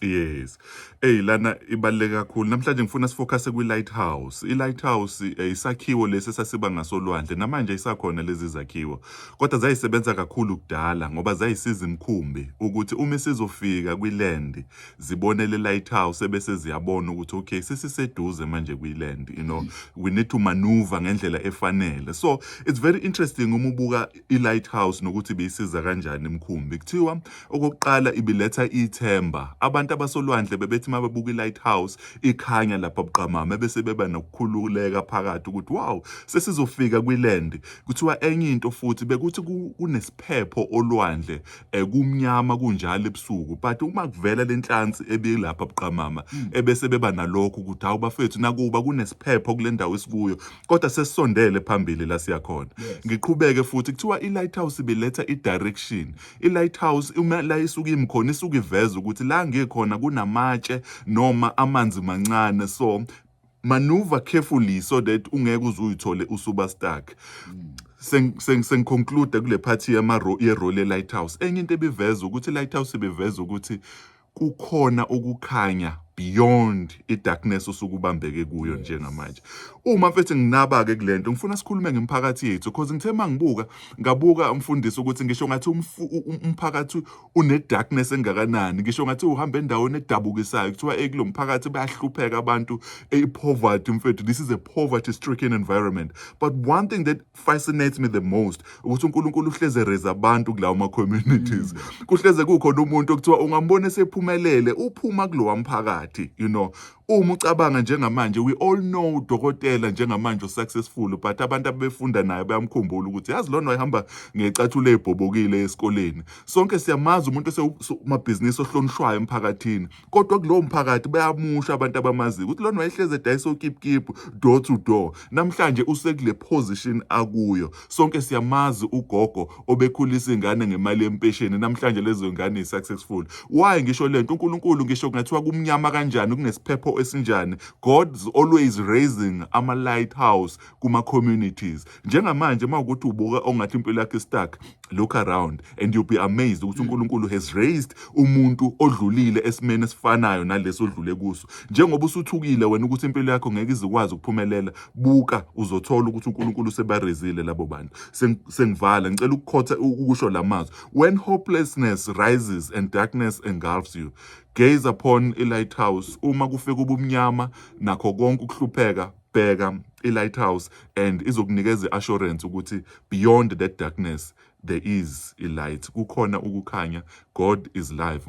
Yes. Ey, lana ibaluleke kakhulu. Namhlanje ngifuna sifocus kwi-lighthouse. I-lighthouse isakhiwo lesi esasiba ngasolwandle. Namanje isakhona lezi zakhiwo. Kodwa zayisebenza kakhulu kudala ngoba zayisiza imikhumbi ukuthi uma isizofika kwi-land zibone le lighthouse ebese ziyabona ukuthi okay, sesiseduze manje kwi-land. We need to maneuver ngendlela efanele. So it's very interesting uma ubuka i-lighthouse nokuthi beyisiza kanjani imikhumbi. Kuthiwa okokuqala ibiletha ithemba. Abantu abasolwandle bebethi mabebuka i-lighthouse ikhanya lapha buqamama bese beba nokukhululeka phakathi ukuthi wow, sesizofika kwi-land. Kuthiwa enye into futhi bekuthi kunesiphepho olwandle, kumnyama kunjalo ebusuku, but uma kuvela lenhlansi ebilapha buqamama ebese beba nalokho ukuthi hawu bafethu, nakuba kunesiphepho kule ndawo esikuyo, kodwa sesisondele phambili la siyakhona. Ngiqhubeke futhi, kuthiwa i-lighthouse ibiletha i-direction. I-lighthouse uma la isuke imi khona isuke iveza ukuthi la ngikhona kunamatshe noma amanzi mancane, so maneuver carefully so that ungeke uze uyithole usuba stuck. Sengiconclude kule part ye-role ye-lighthouse. Enye into ebiveza ukuthi i-lighthouse ibiveza ukuthi kukhona ukukhanya beyond i-darkness osuke ubambeke kuyo njengamanje. Uma mfethu nginaba-ke kule nto, ngifuna sikhulume ngemphakathi yethu, because ngithe uma ngibuka, ngabuka umfundisi, ukuthi ngisho ngathi umphakathi une-darkness engakanani, ngisho ngathi uhamba endaweni edabukisayo, kuthiwa ekulo mphakathi bayahlupheka abantu, i-poverty mfethu, this is a poverty stricken environment, but one thing that fascinates me the most ukuthi uNkulunkulu uhleze raise abantu kulawo ma-communities. Kuhleze kukhona umuntu okuthiwa ungambona esephumelele uphuma kulowa mphakathi. Uma ucabanga njengamanje, we all know udokotela njengamanje successful, but abantu abebefunda naye bayamkhumbula ukuthi yazi lona wayehamba ngecathulo ezibhobokile esikoleni. Sonke siyamazi umuntu osemabhizinisi ohlonishwayo emphakathini, kodwa kulowo mphakathi bayamusha abantu abamaziyo ukuthi lona wayehlezi edayisa okipkip door to door, namhlanje usekule position akuyo. Sonke siyamazi ugogo obekhulisa ingane ngemali yempesheni, namhlanje lezo ngane is-successful. Why ngisho lento? UNkulunkulu, ngisho kungathiwa kumnyama kanjani, kunesiphepho esinjani, God's always raising ama-lighthouse kuma-communities. Njengamanje uma ukuthi ubuka ongathi impilo yakho stuck, look around and you'll be amazed ukuthi uNkulunkulu has raised umuntu odlulile esimeni esifanayo naleso odlule kuso. Njengoba usuthukile wena ukuthi impilo yakho ngeke izikwazi ukuphumelela, buka, uzothola ukuthi uNkulunkulu sebarezile labo bantu. Sengivala, ngicela ukukhotha ukusho lamazwi: when hopelessness rises and darkness engulfs you, gaze upon i-lighthouse. Uma kufika ubumnyama nakho konke ukuhlupheka, bheka i-lighthouse and izokunikeza i-assurance ukuthi beyond that darkness there is a light, kukhona ukukhanya. God is life,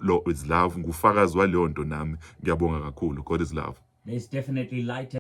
lo is love. Ngufakazi waleyo nto nami. Ngiyabonga kakhulu. God is love. There's definitely light.